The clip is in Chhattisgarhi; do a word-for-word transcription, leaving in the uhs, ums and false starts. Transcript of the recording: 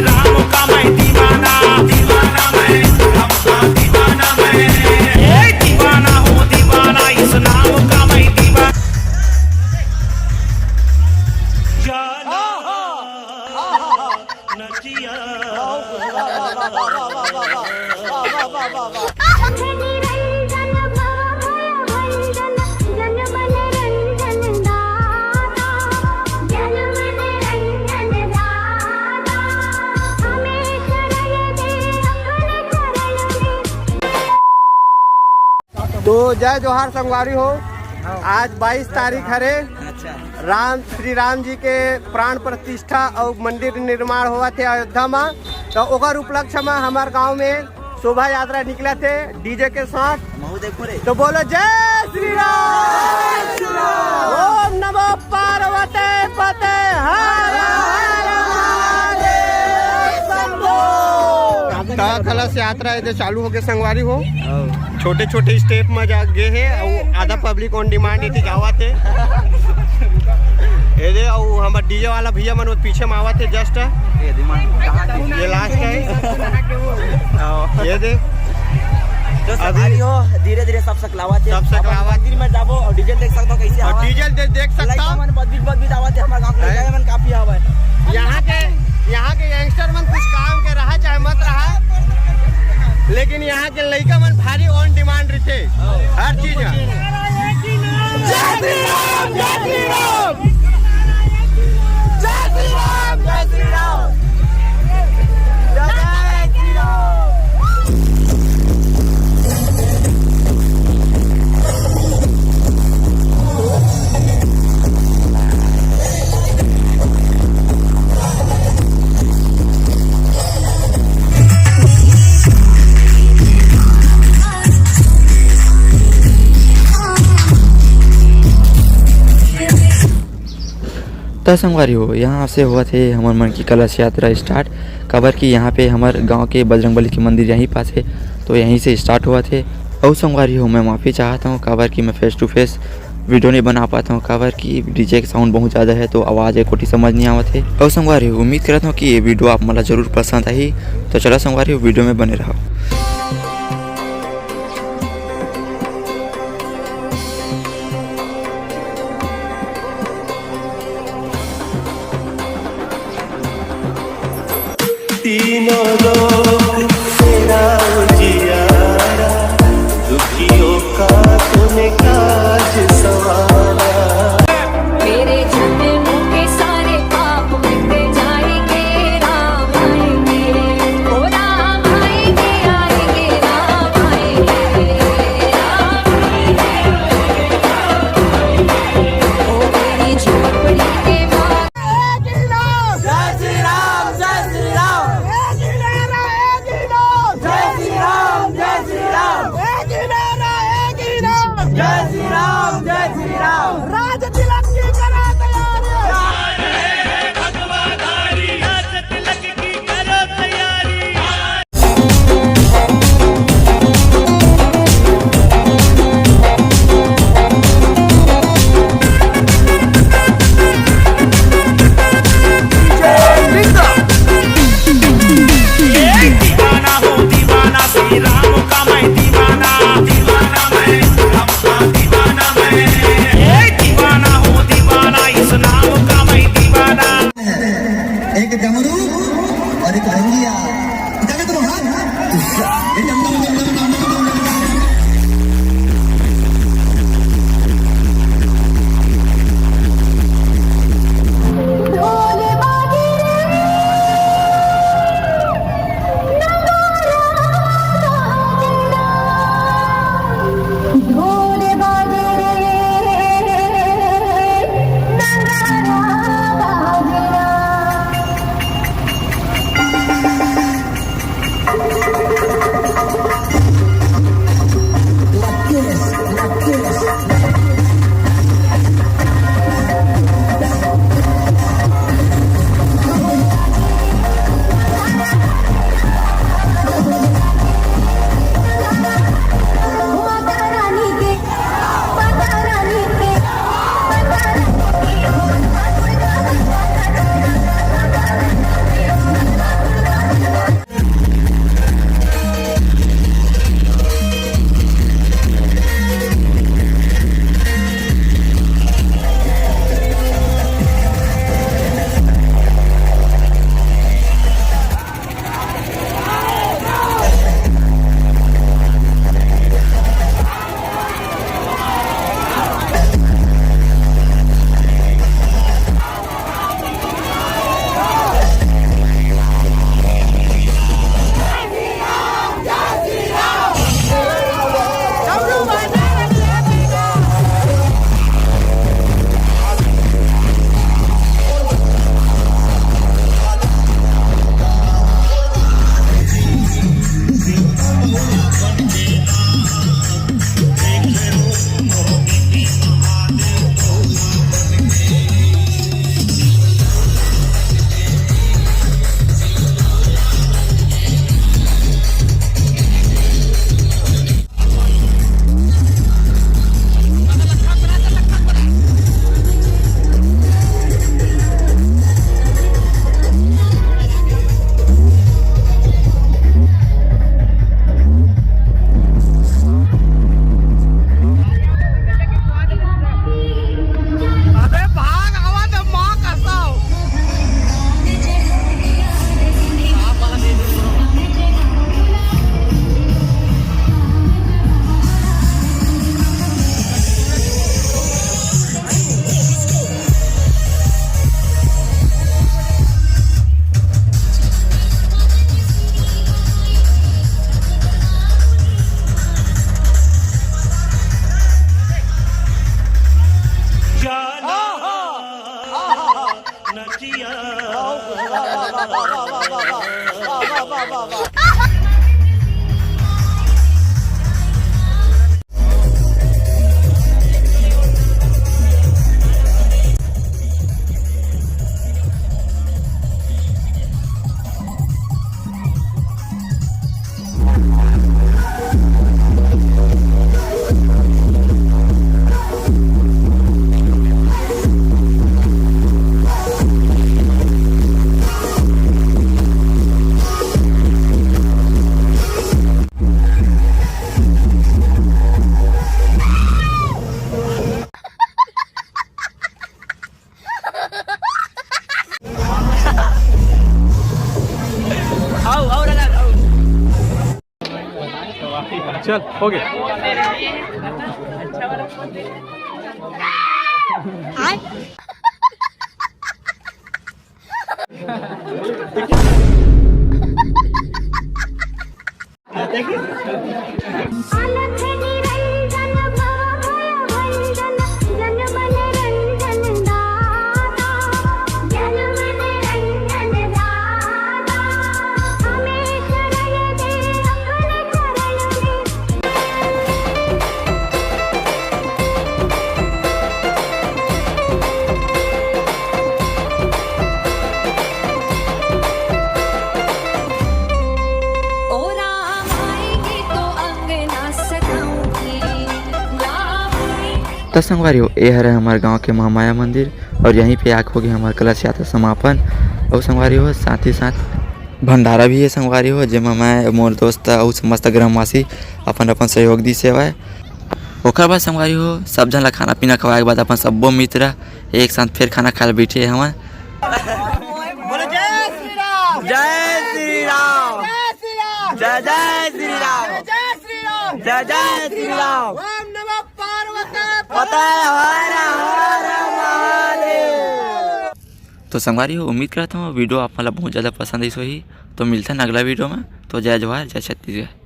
राम का मैं दीवाना, दीवाना मैं, राम का दीवाना मैं, ए दीवाना हूँ दीवाना, इस नाम का मैं दीवाना। तो जय जोहार संगवारी हो। आज बाईस तारीख हरे। अच्छा। राम, श्री राम जी के प्राण प्रतिष्ठा अउ मंदिर निर्माण होवत हे अयोध्या म। तो ओकर उपलक्ष्य म हमर गांव में शोभा यात्रा निकलत हे डीजे के साथ। महू देखो रे। तो बोलो जय श्री राम। ओम नमो पार्वती पते हर हर महादेव शंभो। का कलश यात्रा एदे चालू होगे संगवारी हो। छोटे छोटे स्टेप में जा गे हे, अउ आधा पब्लिक ऑन डिमांड एती जावत हे। एदे, अउ हमर डीजे वाला भैया मन वो पीछे में आवत हे जस्ट। ये लास्ट है। ये दे। तो अभी संगवारी हो, धीरे धीरे सब सकलावत हे। सब सकलावत। मंदिर में जाबो अउ डीजे देख सकता हो कैसे और आवा। डीजे दे-, देख सकता हो। लइका मन बदबीत बदबीत आवत हे, हमर गांव के हैं? लइका मन काफी आवा है। यहाँ के, यहाँ के यंगस्टर मन कुछ काम के रहा चाहे मत रहा, लेकिन यहाँ के लइका मन भारी ऑन डिमांड रहिथे हर चीज। जय श्री राम, जय श्री राम। जय श्री राम, जय श्री राम। जय श्री राम। त संगवारी हो, यहाँ से होवत हे हमर मन की कलश यात्रा स्टार्ट, काबर कि यहाँ पे हमर गांव के बजरंगबली के मंदिर यहीं पास हे, तो यहीं से स्टार्ट होवत हे। अउ संगवारी हो, मैं माफ़ी चाहत हूँ, काबर कि मैं फेस टू फेस वीडियो नहीं बना पाता हूँ, काबर कि डीजे के साउंड बहुत ज़्यादा है, तो आवाज़ एक कोटी समझ नहीं आवत है। अउ संगवारी हो, उम्मीद करता हूँ कि ये वीडियो आप मन ला जरूर पसंद आही। तो चला संगवारी हो, वीडियो में बने रहो। तीनों लोग तेरा उजियारा, दुखियों का तूने काज संवारा। मेरे जन्मों के सारे पाप मिट जाएंगे राम आएंगे, ओ राम आएंगे, आएंगे राम आएंगे, राम आएंगे। ओ मेरी झोपड़ी के बाहर। जय श्री राम, जय श्री राम। आओ, आओ दादा, आओ। चल, हो गया। त संगवारी हो, ए हरे हमर गांव के महामाया मंदिर और यहीं पे आके होगे हमर कलश यात्रा समापन। और संगवारी हो, साथ ही साथ भंडारा भी है संगवारी हो, जेमा मैं, मोर दोस्त और समस्त ग्रामवासी अपन अपन सहयोग दी सेवा है। ओकर बाद संगवारी हो, सब झन ला खाना पीना खवाए के बाद अपन सब्बो मित्र एक साथ फिर खाना खाए ला बैठे हवन। बोलो जय श्री राम। जय श्री राम। जय श्री राम। जय जय श्री राम। जय जय श्री राम। जय जय श्री राम। ओम नमः पार्वती पतये हर हर महादेव। तो संगवारी हो, उम्मीद करता हूँ वीडियो आप मन ला बहुत ज़्यादा पसंद आइस होही। तो मिलथन अगला वीडियो में। तो जय जोहार, जय छत्तीसगढ़।